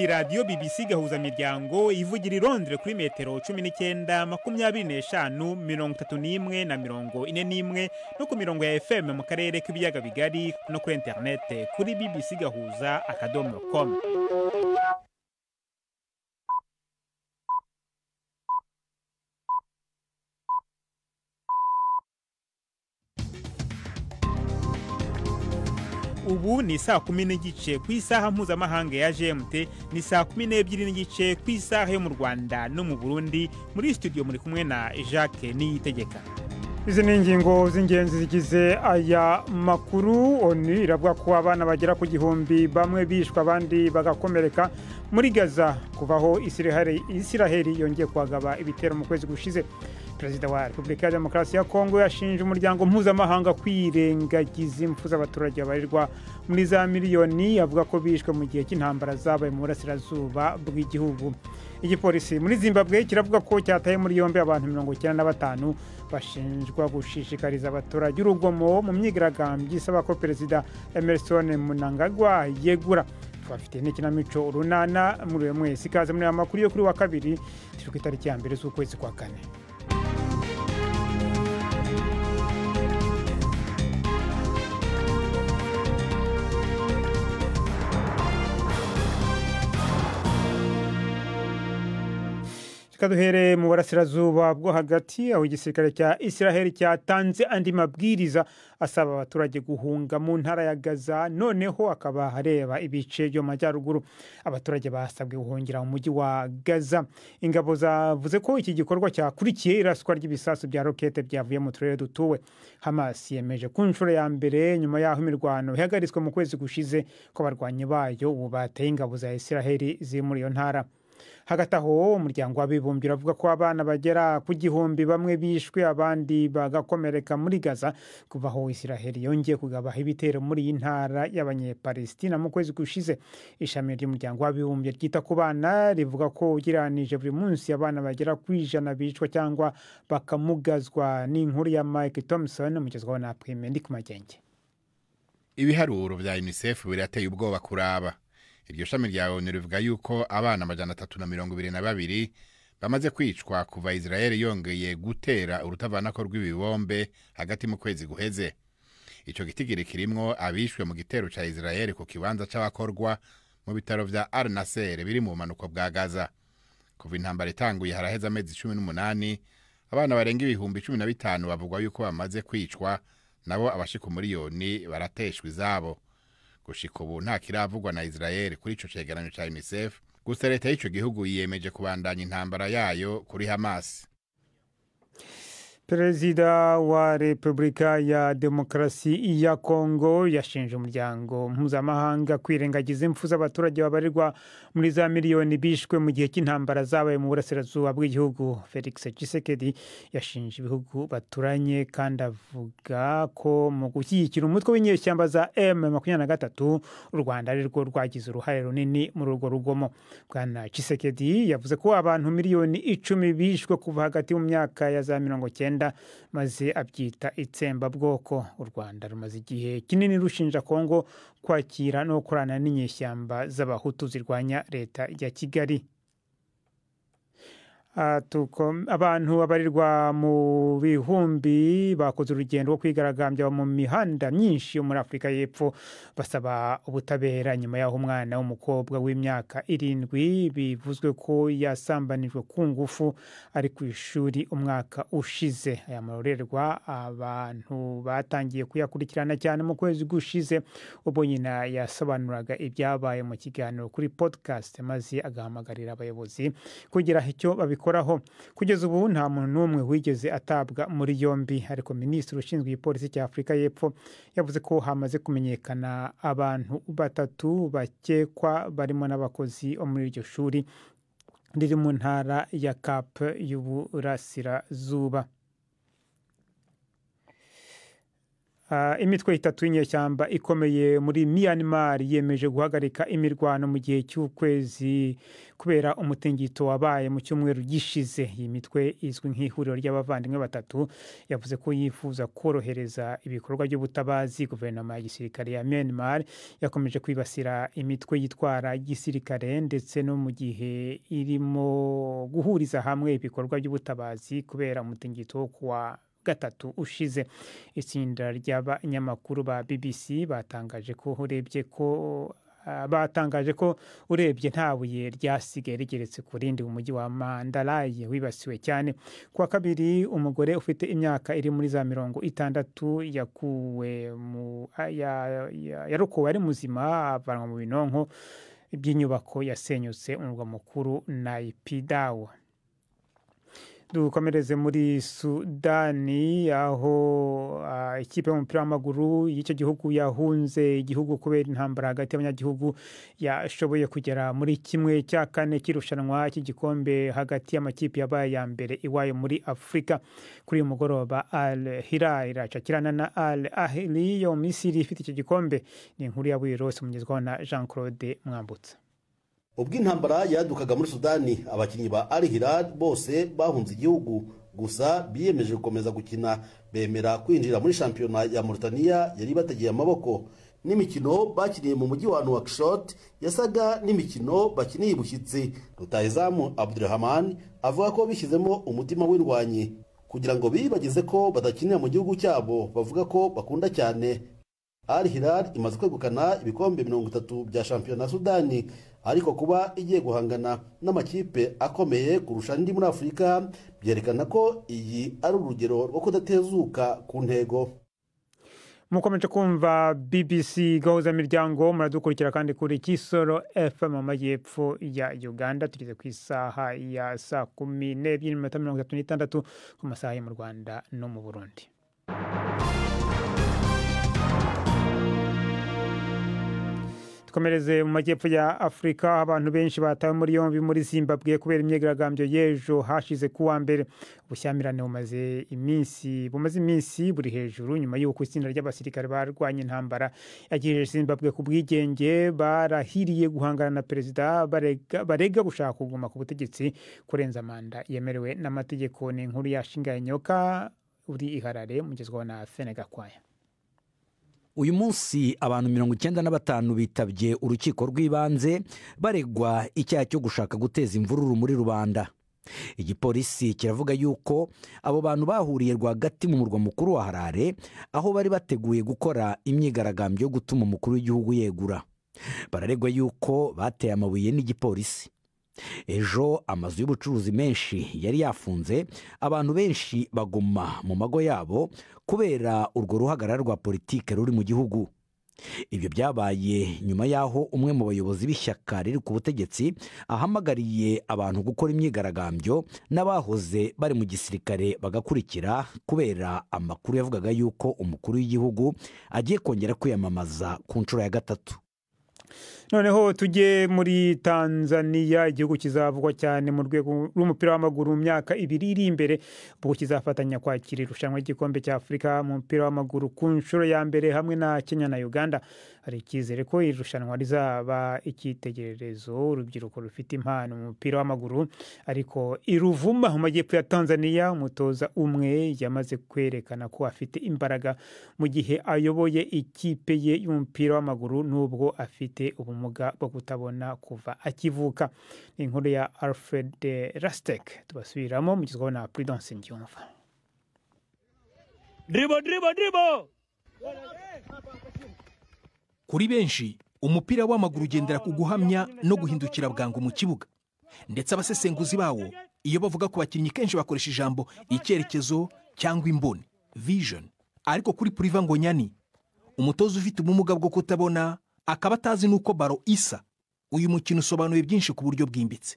Ni radiyo BBC Gahuza Miryango ivugira i Londres kuri metero 19, 25, 31 na 41, no ku mirongo ya FM mu karere k'ibiyaga bigari, no kuri interinete kuri bbcgahuza.com. Ubu ni 10:15 ku isaha mpuzamahanga ya GMT, ni 12:15 ku isaha yo mu Rwanda no mu Burundi. Muri studio muri kumwe na Jacques Niyitegeka. Izi ni ingingo z'ingenzi zigize aya makuru. ONU iravuga ko abana bagera ku 1000 bamwe bishwe abandi bagakomereka muri Gaza kuvaho Isiraheli yongeye kuhagaba ibitero mu kwezi gushize. Perezida wa Repubulika ya Demokarasi ya Kongo yashinje umuryango mpuzamahanga kwirengagiza impfu z'abaturage babarirwa muri za miliyoni, avuga ko bishwe mu gihe cy'intambara zabaye mu burasirazuba bw'igihugu. Igipolisi muri Zimbabwe kiravuga ko cyataye muri yombi abantu 95 bashinjwa gushishikariza abaturage urugomo mu myigaragambyo isaba ko Perezida Emerson Mnangagwa yegura. Twafite n'ikinamico Urunana muri uyu mwezi. Ikaze muri aya makuru yo kuri wa kabiri, turi ku itariki ya 1 z'ukwezi kwa 4. Duhere mu burasirazuba bwo hagati, aho igisirikare cya Israel cyatanze andi mabwiriza asaba abaturage guhunga mu ntara ya Gaza, noneho akaba areba ibice byo majyaruguru. Abaturage basabwe guhungira mu mujyi wa Gaza. Ingabo zavuze ko iki gikorwa cyakurikiye iraswa ry'ibisasu bya rokete byavuye mu turere dutuwe. Hamas yemeje ku nshuro ya mbere nyuma y'aho imirwano ihagaritswe mu kwezi gushize ko abarwanyi bayo ubu bateye ingabo za Israel ziri muri iyo ntara. Hagati aho, umuryango w'abibumbye uravuga ko abana bagera ku 1000 bamwe bishwe abandi bagakomereka muri Gaza kuva aho Israel yongeye kugabaha ibitero muri iyi ntara y'Abanyepalestina mu kwezi gushize. Ishami ry'umuryango w'abibumbye ryita ku bana rivuga ko ugereranije buri munsi abana bagera ku 100 bicwa cyangwa bakamugazwa. N'inkuru ya Mike Thompson mugezwaho na Prime Ndikumagenge. Ibiharuro vya UNICEF birateye ubwoba kuraba. Iryo shami rya ONU rivuga yuko abana 322 bamaze kwicwa kuva Israel yongeye gutera urutavanako rw'ibibombe hagati mu kwezi guheze. Ico gitigiri kirimwo abishwe mu gitero ca Israel ku kibanza c'abakorwa mu bitaro vya Al Nasser biri mu bumanuko bwa Gaza. Kuva intambara itanguye haraheze amezi 18, abana barenga 15,000 bavugwa yuko bamaze kwicwa, nabo abashika 1,000,000 barateshwa izabo. Gushika ubu nta kiravugwa na Israel kuri ico cegeranyo ca UNICEF, gusa leta y'ico gihugu yiyemeje kubandanya intambara yayo kuri Hamas. Perezida wa Repubulika ya Demokarasi ya Kongo yashinje umuryango mpuzamahanga kwirengagiza impfu z'abaturage babarirwa muri za miliyoni bishwe mu gihe cy'intambara zabaye mu burasirazuba bw'igihugu. Felix Tshisekedi yashinje ibihugu baturanye kandi avuga ko mu gushyigikira umutwe w'inyeshyamba za M23 u Rwanda ari rwo rwagize uruhare runini muri urwo rugomo. Bwana Tshisekedi yavuze ko abantu 10 miliyoni bishwe kuva hagati mu myaka ya za 90, maze abyita itsembabwoko. U Rwanda rumaze igihe kinini rushinja Kongo kwakira no gukorana n'inyeshyamba z'abahutu zirwanya leta ya Kigali. Abantu babarirwa mu bihumbi bakoze urugendo rwo kwigaragambya mu mihanda myinshi yo muri Afurika y'Epfo basaba ubutabera nyuma y'aho umwana w'umukobwa w'imyaka 7 bivuzwe ko yasambanijwe ku ngufu ari ku ishuri umwaka ushize. Aya marorerwa abantu batangiye kuyakurikirana cyane mu kwezi gushize, ubwo nyina yasobanuraga ibyabaye mu kiganiro kuri podcast, maze agahamagarira abayobozi kugira icyo babikoraho. Kugeza ubu nta muntu n'umwe wigeze atabwa muri yombi, ariko minisitiri ushinzwe igipolisi cya Afurika y'Epfo yavuze ko hamaze kumenyekana abantu 3 bakekwa barimo n'abakozi bo muri iryo shuri riri mu ntara ya Cape y'Uburasirazuba. Imitwe itatu y'inyeshyamba ikomeye muri Myanmar yemeje guhagarika imirwano mu gihe cy'ukwezi kubera umutingito wabaye mu cyumweru gishize. Iyi mitwe izwi nk'ihuriro ry'abavandimwe batatu yavuze ko yifuza korohereza ibikorwa by'ubutabazi. Guverinoma ya gisirikare ya Myanmar yakomeje kwibasira imitwe yitwara gisirikare ndetse no mu gihe irimo guhuriza hamwe ibikorwa by'ubutabazi kubera umutingito wo kuwa gatatu ushize. Itsinda ry'abanyamakuru ba BBC batangaje ko urebye nta buye ryasigaye rigeretse ku rindi mu mujyi wa Mandalay wibasiwe cyane. Kuwa kabiri, umugore ufite imyaka iri muri za 60 yarokowe ari muzima avanwa mu binonko by'inyubako yasenyutse umurwa mukuru Naypyidaw. Dukomereze muri Sudani, aho ikipe y'umupira w'amaguru y'icyo gihugu yahunze igihugu kubera intambara hagati y'abanyagihugu yashoboye kugera muri 1/4 cy'irushanwa cy'igikombe hagati y'amakipe yabaye ya mbere iwayo muri Afurika. Kuri uyu mugoroba Al Hilal iracakirana na Al Ahly yo Misiri ifite icyo gikombe. Ni inkuru ya Bwirose mugezwaho na Jean Claude Mwambutsa. Ubwo intambara yadukaga muri Sudani, abakinnyi ba Al Hilal bose bahunze igihugu, gusa biyemeje gukomeza gukina, bemera kwinjira muri shampiyona ya Mauritania yari bategeye amaboko. N'imikino bakiniye mu mujyi wa Nouakchott yasaga n'imikino bakiniye ibushyitsi. Rutahizamu Abdulrahman avuga ko bishyizemo umutima w'indwanyi kugira ngo bibagize ko badakinira mu gihugu cyabo bavuga ko bakunda cyane. Al Hilal imaze kwegukana ibikombe 30 bya shampiyona Sudani, ariko kuba igiye guhangana n'amakipe akomeye kurusha andi muri Afurika byerekana ko iyi ari urugero rwo kudatezuka ku ntego. Mukomeje kumva BBC Gahuza Miryango, muradukurikira kandi kuri Kisoro FM mu majyepfo ya Uganda. Tugeze ku isaha ya saa 12:36 ku masaha yo mu Rwanda no mu Burundi. Komereze mu majyepfo ya Afurika, abantu benshi batawe muri yombi muri Zimbabwe kubera imyigaragambyo y'ejo hashize kuwa mbere. Ubushyamirane bumaze iminsi buri hejuru nyuma y'uko itsinda ry'abasirikare barwanye intambara yagejeje Zimbabwe ku bwigenge barahiriye guhangana na perezida barega gushaka kuguma ku butegetsi kurenza manda yemerewe n'amategeko. Ni inkuru yashingaye nyoka uri iharare mugezwaho na Fenegakwaya. Uyu munsi abantu 95 bitabye urukiko rw'ibanze baregwa icyaha cyo gushaka guteza imvururu muri rubanda. Igipolisi kiravuga yuko abo bantu bahuriye rwagati mu murwa mukuru wa Harare, aho bari bateguye gukora imyigaragambyo yo gutuma umukuru w'igihugu yegura. Bararegwa yuko bateye amabuye n'igipolisi. Ejo amazu y'ubucuruzi menshi yari yafunze, abantu benshi baguma mu mago yabo kubera urwo ruhagarara rwa politike ruri mu gihugu. Ibyo byabaye nyuma y'aho umwe mu bayobozi b'ishyaka riri ku butegetsi ahamagariye abantu gukora imyigaragambyo n'abahoze bari mu gisirikare bagakurikira, kubera amakuru yavugaga yuko umukuru w'igihugu agiye kongera kwiyamamaza ku nshuro ya 3. Noneho tujye muri Tanzania, igihugu kizavugwa cyane mu rwego rw'umupira w'amaguru mu myaka 2 iri imbere, ubwo kizafatanya kwakira irushanwa ry'igikombe cya Afurika mu mupira w'amaguru ku nshuro ya mbere hamwe na Kenya na Uganda. Hari icyizere ko iri rushanwa rizaba icyitegererezo urubyiruko rufite impano mu mupira w'amaguru. Ariko i Ruvuma mu majyepfo ya Tanzania, umutoza umwe yamaze kwerekana ko afite imbaraga mu gihe ayoboye ikipe ye y'umupira w'amaguru nubwo afite ubumuga bwo kutabona kuva akivuka. Ni inkuru ya Alfred Rastek tubasubiramo mugezwaho na Prudence Ndyumva. Dribble, dribble, dribble. Kuri benshi umupira w'amaguru ugendera ku guhamya no guhindukira bwangu mu kibuga, ndetse abasesenguzi bawo iyo bavuga ku bakinnyi kenshi bakoresha ijambo icyerekezo cyangwa imboni vision. Ariko kuri Priva Ngonyani, umutoza ufite ubumuga bwo kutabona akaba atazi nuko baro isa, uyu mukino usobanuye byinshi ku buryo bwimbitse.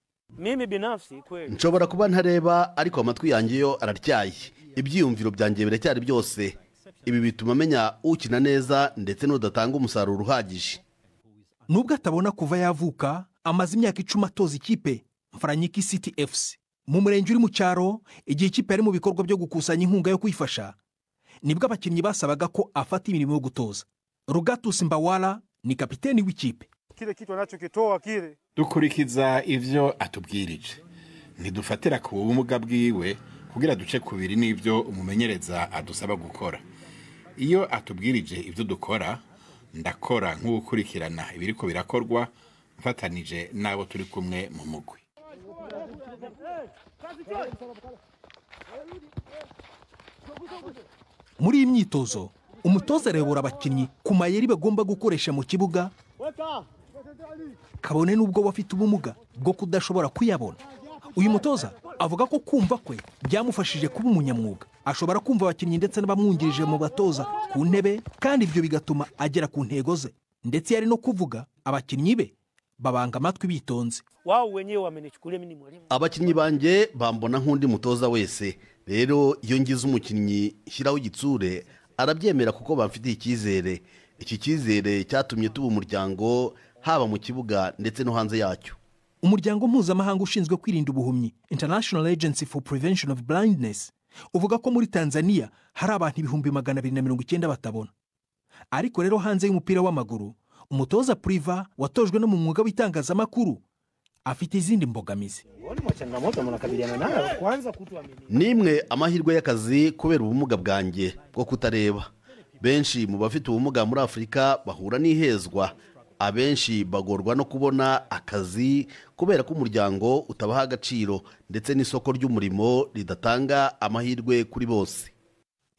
Nshobora kuba ntareba ariko amatwi yanjye yo araryaye, ibyiyumviro byanjye biracyari byose. Ibi bituma amenya ukina neza ndetse n'udatanga umusaruro uhagije. Nubwo atabona kuva yavuka, amaze imyaka 10 atoza ikipe Mfaranyiki City FC mu murenge uri mu cyaro. Igihe ikipe yari mu bikorwa byo gukusanya inkunga yo kuyifasha, nibwo abakinnyi basabaga ko afata imirimo yo gutoza. Rogatus Mbawala ni kapiteni w'ikipe. Kile kitu anachokitoa kile Dukurikiza ivyo atubwirije, ntidufatira ku bumuga bwiwe kugira duce kubiri n'ibyo umumenyereza adusaba gukora. Iyo atubwirije ibyo dukora, ndakora nk'ukurikirana ibiriko birakorwa mfatanije n'abo turi kumwe mu mugwi. Muri iyi myitozo umutoza arayobora abakinnyi ku mayeri bagomba gukoresha mu kibuga, kabone n'ubwo bafite ubumuga bwo kudashobora kuyabona. Uyu mutoza avuga ko kumva kwe byamufashije kuba umunyamwuga. Ashobora kumva abakinnyi ndetse n'abamwungirije mu batoza ku ntebe, kandi ibyo bigatuma agera ku ntego ze. Ndetse yari no kuvuga abakinnyi be babanga amatwi bitonze. Wao wenyewe wamenichukulia mimi ni mwalimu. Abakinnyi banjye bambona nk'undi mutoza wese. Rero iyo ngize umukinnyi shyiraho igitsure arabyemera kuko bamfitiye icyizere. Iki cyizere cyatumye tuba umuryango haba mu kibuga ndetse no hanze yacyo. Umuryango mpuzamahanga ushinzwe kwirinda ubuhumyi, International Agency for Prevention of Blindness, uvuga ko muri Tanzania hari abantu 290,000 batabona. Ariko rero hanze y'umupira w'amaguru, umutoza Priva watojwe no mu mwuga w'itangazamakuru afite izindi mbogamizi. Nimwe amahirwe y'akazi kubera ubumuga bwanjye bwo kutareba. Benshi mu bafite ubumuga muri Afurika bahura n'ihezwa. Abenshi bagorwa no kubona akazi kubera ko umuryango utabaha agaciro ndetse n'isoko ry'umurimo ridatanga amahirwe kuri bose.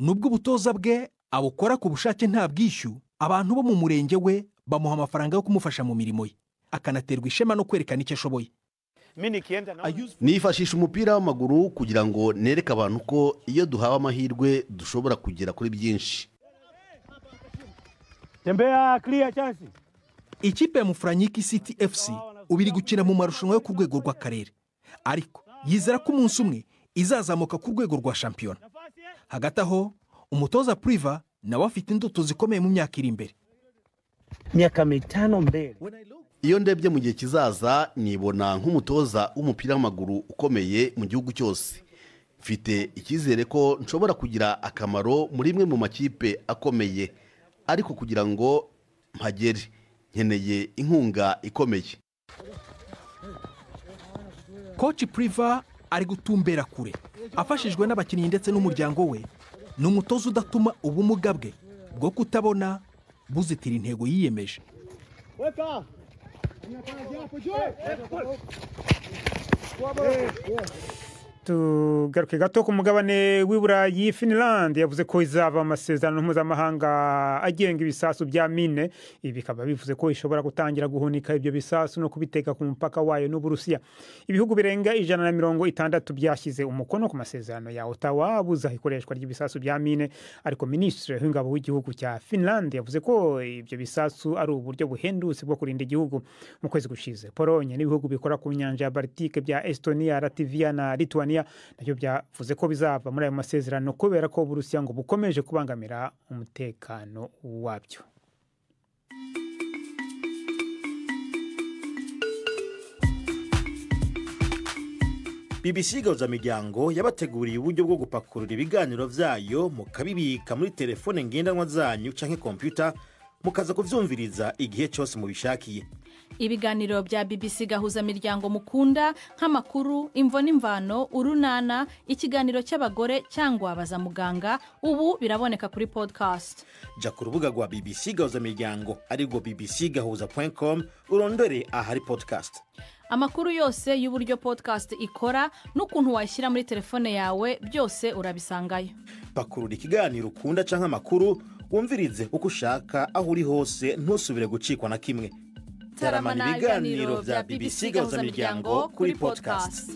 Nubwo ubutoza bwe abukora ku bushake nta bwishyu, abantu bo mu murenge we bamuha amafaranga yo kumufasha mu mirimo ye, akanaterwa ishema no kwerekana icyo ashoboye. Nifashisha umupira w'amaguru kugira ngo nereke abantu ko iyo duhawe amahirwe dushobora kugera kuri byinshi. Tembea, clear chance. Ikipe ya Mufuranyiki City FC ubu iri gukina mu marushanwa yo ku rwego rw'akarere, ariko yizera ko umunsi umwe izazamuka ku rwego rwa shampiyona. Hagati aho umutoza Priva nawe afite indoto zikomeye mu myaka iri imbere. Miaka mitano mbele. Iyo ndebye mu gihe kizaza nibona nk'umutoza w'umupira w'amaguru ukomeye mu gihugu cyose. Mfite icyizere ko nshobora kugira akamaro muri imwe mu makipe akomeye, ariko kugira ngo mpagere nkeneye inkunga ikomeye. Coach Priva ari gutumbera kure afashijwe n'abakinnyi ndetse n'umuryango we. Ni umutoza udatuma ubumuga bwe bwo kutabona buzitira intego yiyemeje. Tugaruke gato ku mugabane w'i Burayi. Finland yavuze ko izava amasezerano mpuzamahanga agenga ibisasu bya mine. Ibi bikaba bivuze ko ishobora gutangira guhunika ibyo bisasu no kubiteka ku mupaka wayo n'Uburusiya. Ibihugu birenga 160 byashyize umukono ku masezerano ya Ottawa abuza ikoreshwa ry'ibisasu bya mine, ariko Minisitiri w'ingabo w'igihugu cya Finland yavuze ko ibyo bisasu ari uburyo buhendutse bwo kurinda igihugu. Mu kwezi gushize Pologne n'ibihugu bikora ku nyanja ya Baltike bya Estonia, Latvia na Lithuania nabyo byavuze ko bizava muri ayo masezerano kubera ko Uburusiya ngo bukomeje kubangamira umutekano wabyo. BBC Gahuzamiryango yabateguriye uburyo bwo gupakurura ibiganiro vyayo mukabibika muri telefone ngendanwa zanyu canke computer, mukaza kuvyumviriza igihe cyose mubishakiye. Ibiganiro bya BBC Gahuzamiryango mukunda nk'amakuru, imvo n'imvano, urunana, ikiganiro cy'abagore cyangwa baza muganga, ubu biraboneka kuri podcast. Jya ku rubuga rwa BBC Gahuzamiryango arirwo bbcgahuza.com urondore ahari podcast. Amakuru yose y'uburyo podcast ikora n'ukuntu wayishyira muri telefone yawe byose urabisangayo. Pakurura ikiganiro ukunda canke amakuru wumvirize uko ushaka aho uri hose, ntusubire gucikwa na kimwe. Taramana ibiganiro bya BBC Gahuzamiryango kuri podcast.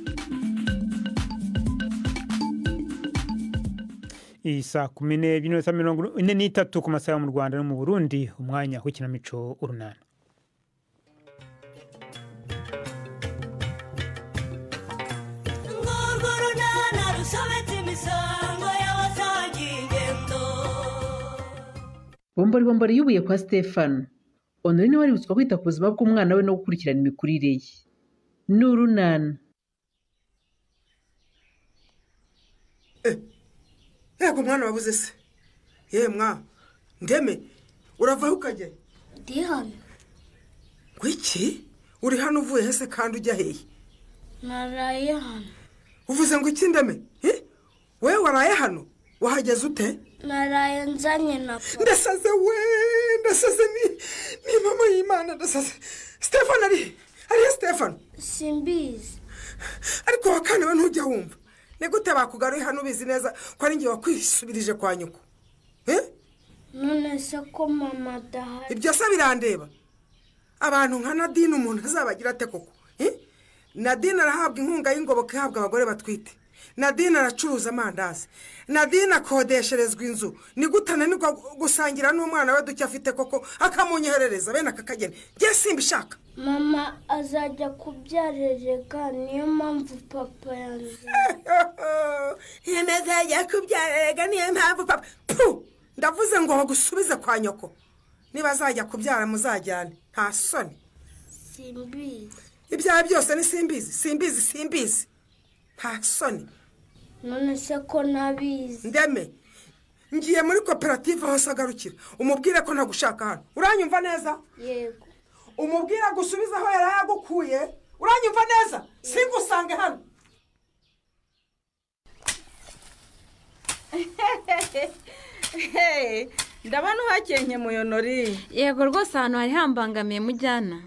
Isa 12:43 ku masaha mu Rwanda no mu Burundi, umwanya w'ikinamico Urunana. Bombori bombori yubuye kwa Stefano. Honorine waributswa kwita ku buzima bw'umwana we no gukurikirana imikurire ye. Ni urunana. Yego mwana wabuze se. Ye mwa ndeme uravaho ukajya ndi hano. Ngwiki uri hano uvuye hese kandi ujya hehe? Naraye hano. Uvuze ngo iki ndeme? Wewe waraye hano wahageze ute? Naraye nzanye na papa. Ndasaze we, ndasaze ni mama y'Imana ndasaze. Stefan ari Stefan? Simbizi. Ariko wakane we ntujya wumva. Ni gute bakugaruye hano ubizi neza ko ari ngiye wakwisubirije kwa nyoko? None se ko mama adahari? Ibyo se birandeba. Abantu nka Nadine umuntu azabagira ate koko? Nadine arahabwa inkunga y'ingoboka ihabwa abagore batwite. Nadine aracuruza amandazi. Nadine akodesherezwa inzu. Ni gute ananirwa gusangira n'umwana we duke afite koko akamunyoherereza bene aka kageni? Njye simbishaka. Mama azajya kubyarerega niyo mpamvu papa yanze. Azajya kubyarerega niyo mpamvu papa. Ndavuze ngo bagusubize kwa nyoko. Niba azajya kubyara muzajyane. Nta soni. Simbizi. Ibyaha byose ni simbizi, simbizi, simbizi. Nta soni. None se ko nabizi? Ndeme ngiye muri koperative aho agarukira umubwire ko ntagushaka hano. Uranyumva neza? Yego. Umubwire gusubiza aho yari yagukuye. Uranyumva neza? Singusange hano. Ndabona uhakenye muyonori. Yego rwose ahantu hari hambangamiye mujyana.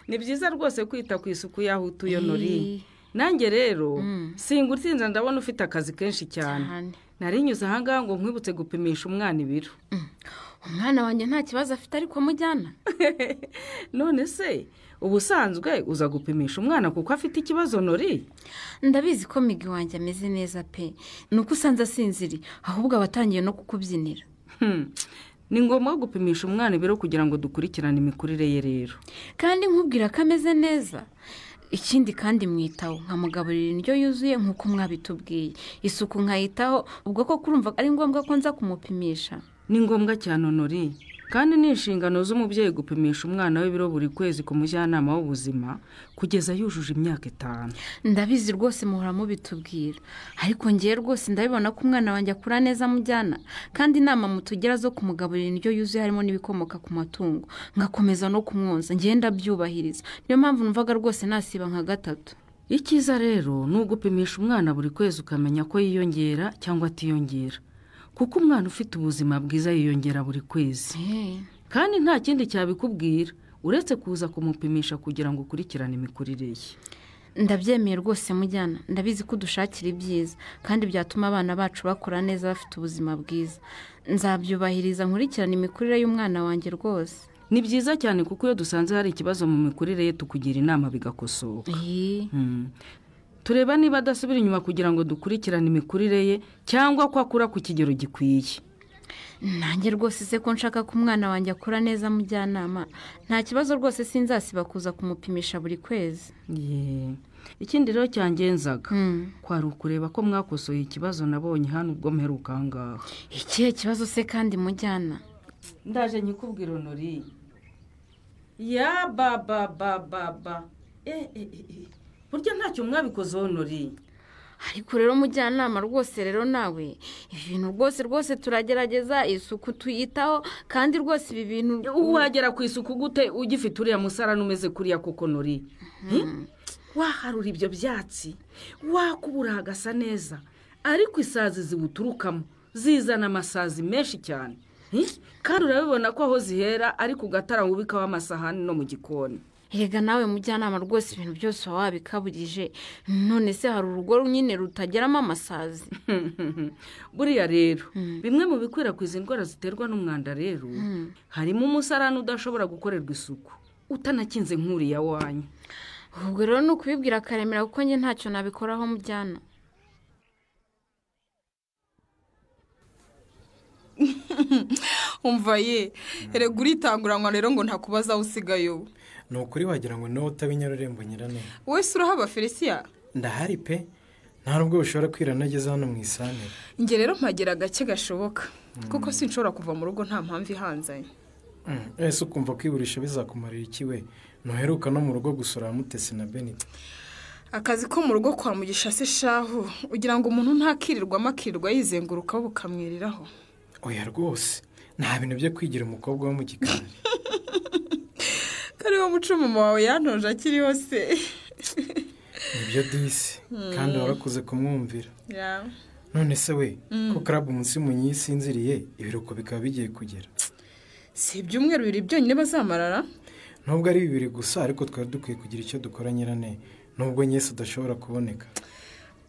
Ni byiza rwose kwita ku isuku y'aho utuye Nori. Nanjye rero singutinza ndabona ufite akazi kenshi cyane. Narinyuze ahangaha ngo nkwibutse gupimisha umwana ibiro. Umwana wanjye nta kibazo afite ariko mujyana. None se ubusanzwe uza gupimisha umwana kuko afite ikibazo Nori? Ndabizi ko Migi wanjye ameze neza pe. Nuko usanze asinziri ahubwo abatangiye no kukubyinira. Ni ngombwa gupimisha umwana ibiro kugira ngo dukurikirane imikurire ye rero. Kandi nkubwira ko ameze neza. Ikindi kandi mwitaho nkamugaburira indyo yuzuye nk'uko mwabitubwiye. Isuku nkayitaho ubwo ko kurumva ari ngombwa ko nza kumupimisha. Ni ngombwa cyane Nori. Kandi ni inshingano z'umubyeyi gupimisha umwana we ibiro buri kwezi ku mujyanama w'ubuzima kugeza yujuje imyaka 5. Ndabizi rwose muhora mubitubwira. Ariko ngiye rwose ndabibona ko umwana wanjye akura neza mujyana. Kandi inama mutugira zo kumugaburira indyo yuzuye harimo n'ibikomoka ku matungo ngakomeza no kumwonza ngiye ndabyubahiriza. Niyo mpamvu numvaga rwose nasiba nka 3. Icyiza rero ni ugupimisha umwana buri kwezi ukamenya ko yiyongera cyangwa atiyongera. Kuko umwana ufite ubuzima bwiza yiyongera buri kwezi. Kandi nta kindi cyabikubwira uretse kuza kumupimisha kugira ngo ukurikirane imikurire ye. Ndabyemeye rwose mujyana. Ndabizi ko dushakira ibyiza kandi byatuma abana bacu bakura neza bafite ubuzima bwiza. Nzabyubahiriza nkurikirane imikurire y'umwana wanjye rwose. Ni byiza cyane kuko iyo dusanze hari ikibazo mu mikurire ye tukugira inama bigakosoka. Tureba niba adasubira inyuma kugira ngo dukurikirane imikurire ye cyangwa ko akura ku kigero gikwiye. Nanjye rwose se ko nshaka ko umwana wanjye akura neza mujyanama. Nta kibazo rwose sinzasiba kuza kumupimisha buri kwezi. Ikindi rero cyangenzaga kwari ukureba ko mwakosoye ikibazo nabonye hano ubwo mperuka ahangaha. Ikihe kibazo se kandi mujyana? Ndaje nyikubwira Nori. Ya ba ba ba ba ba. Burya ntacyo mwabikozeho Nori. Ariko rero mujyanama rwose rero nawe ibintu rwose rwose turagerageza isuku tuyitaho kandi rwose ibi bintu wagera ku isuku gute ugifite uriya musarani umeze kuriya koko Nori? Waharura ibyo byatsi wakubura hagasa neza ariko isazi zibuturukamo zizana amasazi menshi cyane. Kandi urabibona ko aho zihera ariko ugatara wubikaho amasahani no mu gikoni. Erega nawe mujyanama rwose ibintu byose wabikabugije. None se hari urugo nyine rutageramo amasazi? Buriya rero bimwe mu bikwirakwiza indwara ziterwa n'umwanda rero harimo umusarani udashobora gukorerwa isuku utanakinze nk'uriya wanyu. Ubwo rero ni ukubibwira Karemera kuko njye ntacyo nabikoraho mujyana. Umva ye, erega uritanguranwa rero ngo ntakubaza aho usigaye ubu. Ni ukuri wagira ngo niwe utaba inyarurembo nyirane. Wese urahaba Felicia? Ndahari pe, nta nubwo bishobora kwira nageze hano mu isantere. Njye rero mpagera gake gashoboka kuko sinshobora kuva mu rugo nta mpamvu ihanzanye. Ese ukumva kwiburisha bizakumarira iki we? Ntuheruka no mu rugo gusura Mutesi na Benita. Akazi ko mu rugo kwa Mugisha se shahu, ugira ngo umuntu ntakirirwamo akirirwa yizengurukaho bukamwiriraho. Oya rwose nta bintu byo kwigira umukobwa wo mu gikari. Kari wo muco mama wawe yantoje akiriho se. Nibyo disi kandi warakuze kumwumvira. None se we ko club umunsi munyisinziriye ibiruko bikaba bigiye kugera. Si ibyumweru bibiri byonyine bazamarara? Nubwo ari bibiri gusa ariko twari dukwiye kugira icyo dukora nyirane nubwo Nyesi adashobora kuboneka.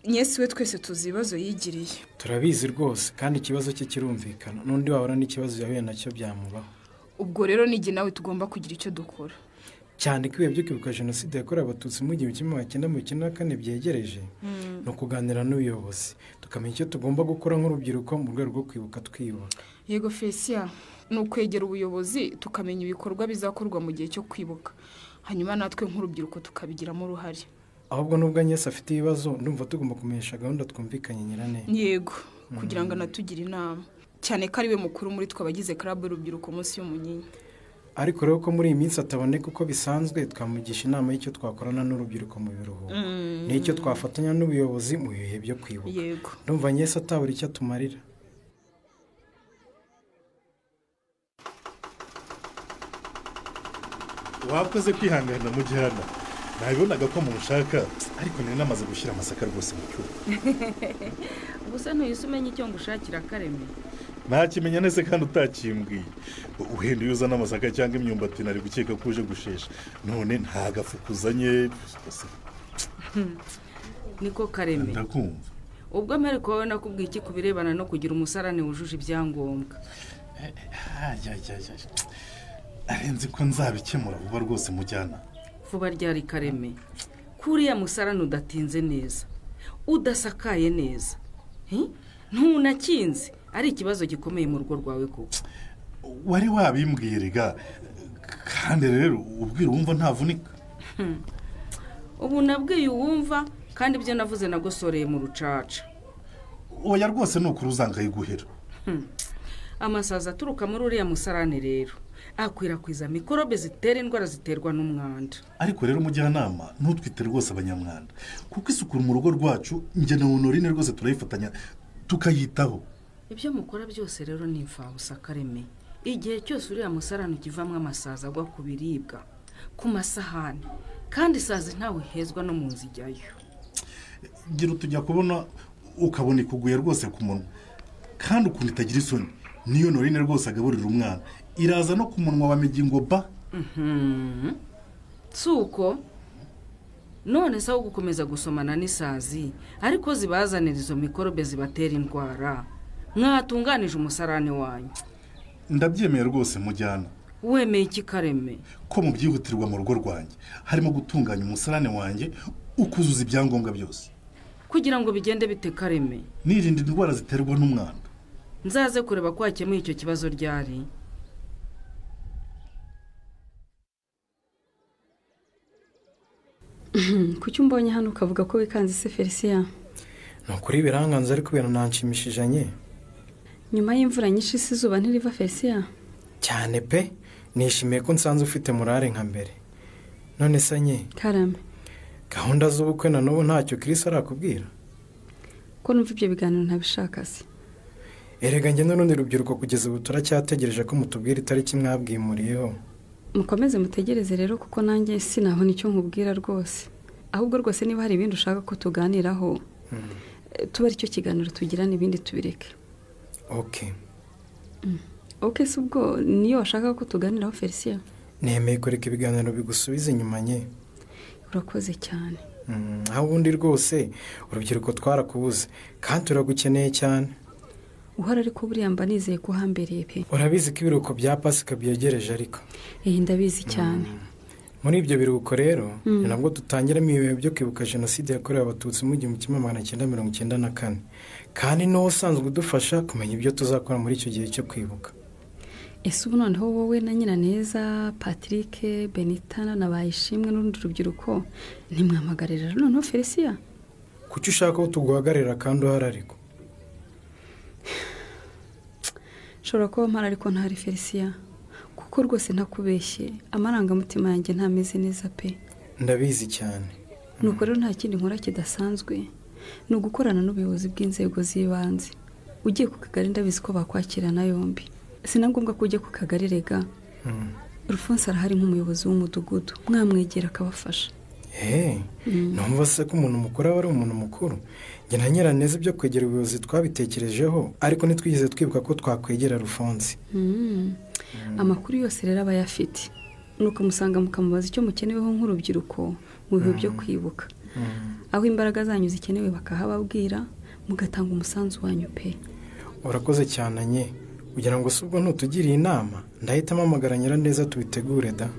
Nyesi we twese tuzi ibibazo yigiriye. Turabizi rwose kandi ikibazo cye kirumvikana n'undi wahora n'ikibazo yahuye nacyo byamubaho. Ubwo rero nijye nawe tugomba kugira icyo dukora. Cyane ko ibihe byo kwibuka jenoside yakorewe Abatutsi mu 1994 byegereje, ni ukuganira n'ubuyobozi tukamenya icyo tugomba gukora nk'urubyiruko mu rwego rwo kwibuka twiyubaka. Yego Fesia, ni ukwegera ubuyobozi tukamenya ibikorwa bizakorwa mu gihe cyo kwibuka, hanyuma natwe nk'urubyiruko tukabigiramo uruhare. Ahubwo nubwo Nyesi afite ibibazo ndumva tugomba kumenyesha gahunda twumvikanye nyirane. Yego, kugira ngo anatugire inama, cyane ko ari we mukuru muri twe abagize club y'urubyiruko munsi y'umunyinya. Ariko rero ko muri iyi minsi ataboneka uko bisanzwe twamugisha inama y'icyo twakorana n'urubyiruko mu biruhuko n'icyo twafatanya n'ubuyobozi mu bihe byo kwibuka. Yego. Ndumva Nyesi atabura icyo atumarira. Wakoze kwihangana mujyana, nabibonaga ko mushaka ariko nari namaze gushyira amasaka rwose mu cyuma. Gusa ntuyise umenya icyo ngushakira Kareme. Ntakimenya nese kandi utakimbwiye. Uhenda iyo uzana amasaka cyangwa imyumbati nari gukeka ko uje gushesha, none nta gafuka uzanye. Niko Kareme. Ndakumva. Ubwo mpereko wowe nakubwiye iki ku birebana no kugira umusarane wujuje ibyangombwa? Arenze ko nzabikemura vuba rwose mujyana. Vuba ryari Kareme? Kuriya musarane udatinze neza, udasakaye neza, ntunakinze, ari ikibazo gikomeye mu rugo rwawe koko. Wari wabimbwiye rega, kandi rero ubwira uwumva ntavunika. Ubu nabwiye uwumva kandi ibyo navuze nagosoreye mu rucaca. Oya rwose ni ukuri uzangayiguhera. Amasazi aturuka muri uriya musarane rero akwirakwiza mikorobe zitera indwara ziterwa n'umwanda. Ariko rero umujyanama ntutwite rwose abanyamwanda, kuko isuku mu rugo rwacu njye na Honorine rwose turayifatanya tukayitaho. Ibyo mukora byose rero ni imfabusa Kareme. Igihe cyose uriya musarane ukivamwo amasazi agwa ku biribwa, ku masahani, kandi isazi ntawe hezwa no mu nzu ijyayo. Ngira utujya kubona ukabona ikuguye rwose ku munwa, kandi ukuntu itagira isoni niyo Honorine rwose agaburira umwana iraza no ku munwa wa migingo ba. Suko none sawo gukomeza gusomana n'isazi ariko zibazanira izo mikorobe zibatera indwara, mwatunganije umusarane wanyu. Ndabyemeye rwose mujyana. Wemeye iki Kareme? Ko mu byihutirwa mu rugo rwanjye harimo gutunganya umusarane wanjye ukuzuza ibyangombwa byose kugira ngo bigende bite Kareme? Nirinda indwara ziterwa n'umwanda. Nzaze kureba ko wakemuye icyo kibazo ryari. Kuki umbonye hano ukavuga ko wikanze se Felicien? Ni ukuri biranganze ariko birananshimishije nye. Nyuma y'imvura nyinshi si izuba ntiriva Felicien? Cyane pe, nishimiye ko nsanze ufite morale nka mbere. None se nye? Karame. Gahunda z'ubukwe na n'ubu ntacyo Chris arakubwira? Ko numva ibyo biganiro ntabishaka se. Erega njye n'urundi rubyiruko kugeza ubu turacyategereje ko mutubwira itariki mwabwimuriyeho. Mukomeze mutegereze rero kuko nanjye sinabona icyo nkubwira rwose. Ahubwo rwose niba hari ibindi ushaka ko tuganiraho, tuba aricyo kiganiro tugirana ibindi tubireke. Okay. Okay, se ubwo niyo washaka ko tuganiraho Felicien? Nemeye kureka ibiganiro bigusubiza inyuma nye. Urakoze cyane. Aho ubundi rwose urubyiruko twarakubuze kandi turagukeneye cyane. Uhora ariko buriya mba nizeye ko uhamberiye pe. Urabizi ko ibiruhuko bya Pasika byegereje ariko. Ndabizi cyane. Muri ibyo biruhuko rero ni nabwo dutangiramo ibihe byo kwibuka jenoside yakorewe Abatutsi mu 1994, kandi n'uwo usanzwe udufasha kumenya ibyo tuzakora muri icyo gihe cyo kwibuka. Ese ubu noneho wowe na Nyiraneza, Patrick, Benita na Bayishimwe n'urundi rubyiruko ntimwamagarira noneho Felicien? Kuki ushaka ko tuguhagararira kandi uhari ariko? Nshobora kuba mpari ariko ntari Felicien, kuko rwose ntakubeshye amarangamutima yanjye ntameze neza pe. Ndabizi cyane. Nuko rero nta kindi nkora kidasanzwe, ni ugukorana n'ubuyobozi bw'inzego z'ibanze Ugiye ku kagari ndabizi ko bakwakirana yombi. Si na ngombwa ko ujya ku kagari rega. Rufonse arahari nk'umuyobozi w'umudugudu, mwamwegera akabafasha. Numva se ko umuntu mukuru aba ari umuntu mukuru. Njye na Nyiraneza ibyo kwegera ubuyobozi twabitekerejeho, ariko ntitwigeze twibuka ko twakwegera Rufonse. Amakuru yose rero aba ayafite, nuko musanga mukamubaza icyo mukeneweho nk'urubyiruko mu bihe byo kwibuka, aho imbaraga zanyu zikenewe bakahababwira, mugatanga umusanzu wanyu pe. Urakoze cyane nye. Kugira ngo si ubwo ntutugiriye inama, ndahita mpamagara Nyiraneza tubitegure da.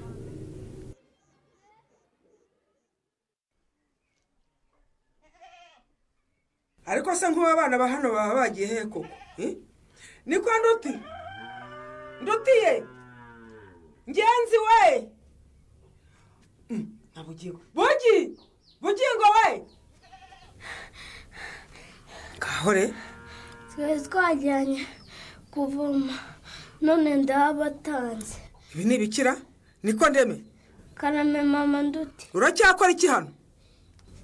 Ariko se nk'ubu abana ba hano baba bagiye he koko? Niko nduti ndutiye ngenzi we nabugingo bugi bugingo we kahore twari twajyanye kuvoma none ndabatanze. Ibi ni ibikira? Niko ndeme karame mama nduti. Uracyakora iki hano?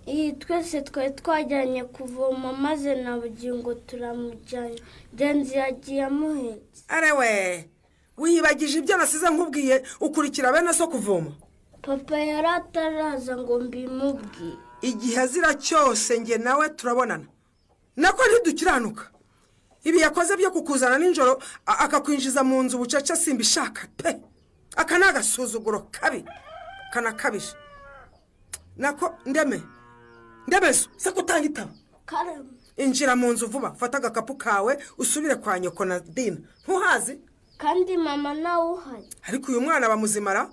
Iyi twese twari twajyanye kuvoma maze na Bugingo turamujyanye, Ngenzi yagiye amuhetse. Arewe wiyibagije ibyo nasize nkubwiye, ukurikira bene so kuvoma. Papa yari ataraza ngo mbimubwiye. Igihe azira cyose nge nawe turabonana, nako ntidukiranuka. Ibi yakoze byo kukuzana nijoro akakwinjiza mu nzu bucece simbishaka pe. Aka ni agasuzuguro kabi kanakabije. Nako ndeme ndemezo se kutanga itaba. Injira mu nzu vuba, fata agakapu kawe usubire kwa nyoko na Dina. Ntuhazi? Kandi mama nawe uhari. Ariko uyu mwana bamuzimara?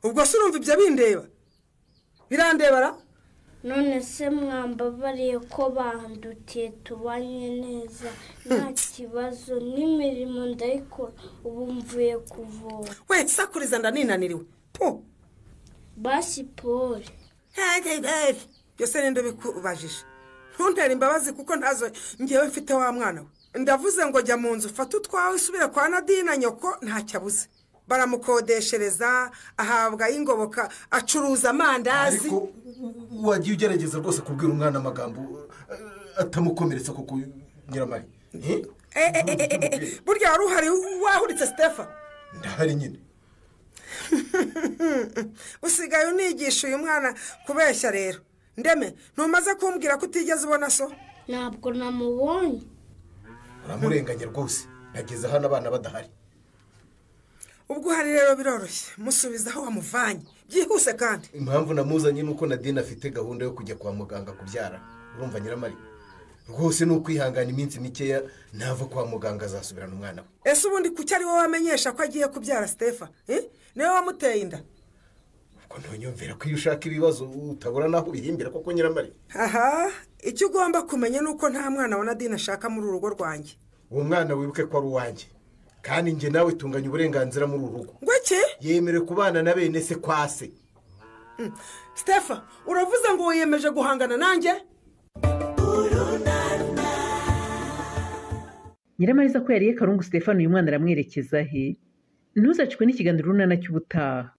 Ubwo se urumva ibyo bindeba? Birandebara? None se mwambabariye ko bandutiye tubanye neza nta kibazo, n'imirimo ndayikora, ubu mvuye kuvoma. We sakuriza ndaninaniriwe. Po. Basi pole. Byose ninde bikubajije? Ntuntere imbabazi kuko ntazo ngewe mfite wa mwana we. Ndavuze ngo jya mu nzu fata utwawe usubire kwa Nadina, nyoko ntacyo abuze. Baramukodeshereza, ahabwa ingoboka, acuruza amandazi. Ariko wagiye ugerageza rwose kubwira umwana amagambo atamukomeretsa kuko Nyiramari. Burya wari uhari wahuritse Stefa? Ndahari nyine. Usigaye unigisha uyu mwana kubeshya rero. Ndeme ntumaze kumbwira ko utigeze ubona so? Ntabwo namubonye. Uramurenganya rwose, nageze hano abana badahari. Ubwo uhari rero biroroshye, musubiza aho wamuvanye byihuse. Kandi impamvu namuzanye nuko Nadine afite gahunda yo kujya kwa muganga kubyara. Urumva Nyiramari rwose ni ukwihangana iminsi mikeya, nava kwa muganga azasubirana umwana we. Ese ubundi kuki ari wowe wamenyesha ko agiye kubyara Stefa? Niwe wamuteye inda? Ubwo ntonyumvira ko iyo ushaka ibibazo utabura naho ubihimbira koko Nyiramari. Aha, icyo ugomba kumenya ni uko nta mwana wa Nadine ashaka muri uru rugo rwanjye. Uwo mwana wibuke ko ari uwanjye, kandi njye nawe tunganya uburenganzira muri uru rugo. Ngo iki? Yemerewe kubana na bene se kwa se. Stefa, uravuze ngo wiyemeje guhangana nanjye? Nyiramariza ko yariye Karungu Stefano, uyu mwana aramwerekeza he? Ntuzacikwe n'ikiganiro Urunana cy'ubutaha.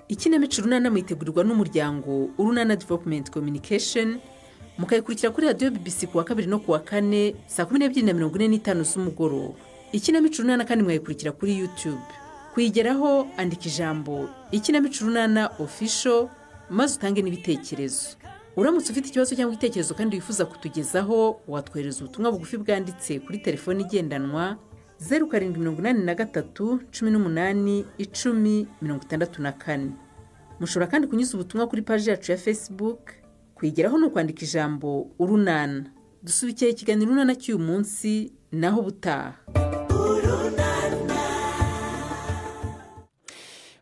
Ikinamico Urunana mwitegurirwa n'umuryango Urunana Development Communication, mukayikurikira kuri radiyo BBC kuwa kabiri no kuwa kane saa 12:45 z'umugoroba. Ikinamico Urunana kandi mwayikurikira kuri YouTube. Kuyigeraho andika ijambo Ikinamico Urunana Official maze utange n'ibitekerezo. Uramutse ufite ikibazo cyangwa igitekerezo kandi wifuza kutugezaho, watwohereza ubutumwa bugufi bwanditse kuri telefoni igendanwa 0783 18 10 64. Mushobora kandi kunyuza ubutumwa kuri paji yacu ya Facebook. Kuyigeraho ni ukwandika ijambo Urunana. Dusubikiye ikiganiro Urunana cy'uyu munsi, naho butaha.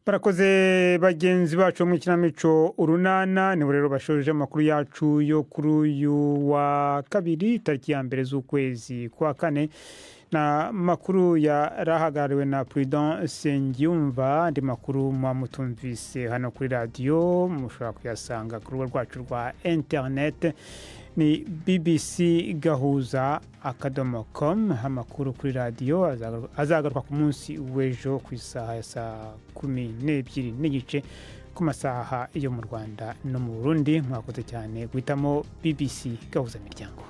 Barakoze bagenzi bacu mu ikinamico Urunana. Nibo rero bashoje amakuru yacu yo kuri uyu wa kabiri tariki ya 1 z'ukwezi kwa kane, na makuru yarahagarariwe na Prudent Sengiyumva. Andi makuru mwamutumvise hano kuri radiyo mushobora kuyasanga ku rubuga rwacu rwa internet ni bbcgahuza.com. Amakuru kuri radiyo azagaruka ku munsi w'ejo ku isaha ya saa 12:30 ku masaha yo mu Rwanda no mu Burundi. Mwakoze cyane guhitamo BBC Gahuza Miryango.